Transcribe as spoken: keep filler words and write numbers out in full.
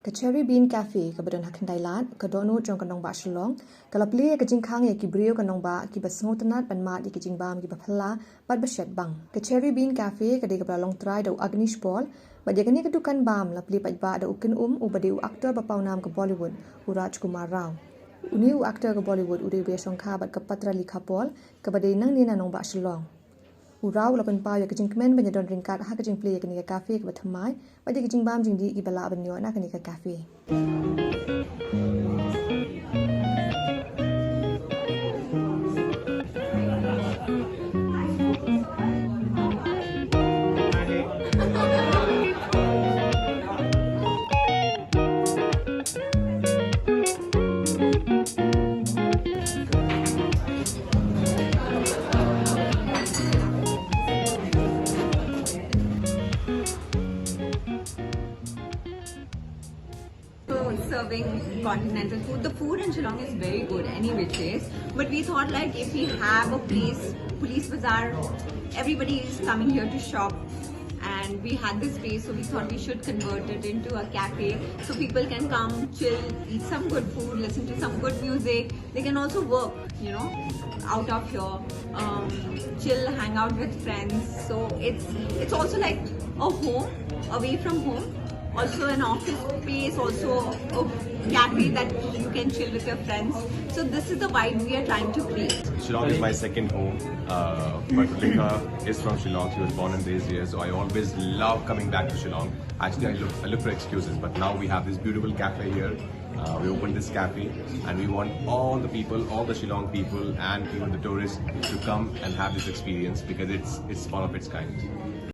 Ka Cherry Bean Cafe, kaba don ha Khyndailad, ka dohnud jong ka nongbah Shillong, ka la plie ïa ka jingkhang ïa ki briew ka nongbah kiba sngewtynnad ban mad ïa ki jingbam kiba phylla bad ba shet bang. Ka Cherry Bean Cafe ka dei kaba la long trai da u Agnish Paul, bad ïa kane ka dukan bam la plie paidbah da u Kynum, uba dei u actor ba pawnam ka Bollywood, u Rajkumar Rao. Une u actor ka Bollywood u dei uba ïashongkha bad ka Patralika Paul, kaba dei nangne na nongbah Shillong. U Rao u la pynpaw ïa ka jingkmen ban ïadon ryngkat ha ka jingplie ïa kane ka cafe kaba thymmai, bad ïa ka jingbam jingdih kiba lah ban ïoh na kane ka cafe. So serving continental food. The food in Shillong is very good, any which ways. But we thought, like, if we have a place, Police Bazaar, everybody is coming here to shop, and we had this space, so we thought we should convert it into a cafe so people can come, chill, eat some good food, listen to some good music. They can also work, you know, out of here, um, chill, hang out with friends. So it's it's also like a home away from home. Also an office space, also a cafe that you can chill with your friends. So this is the vibe we are trying to create. Shillong is my second home. Uh, but Lika is from Shillong. She was born and raised here, so I always love coming back to Shillong. Actually, I look I look for excuses, but now we have this beautiful cafe here. Uh, we opened this cafe, and we want all the people, all the Shillong people, and even the tourists to come and have this experience because it's it's one of its kind.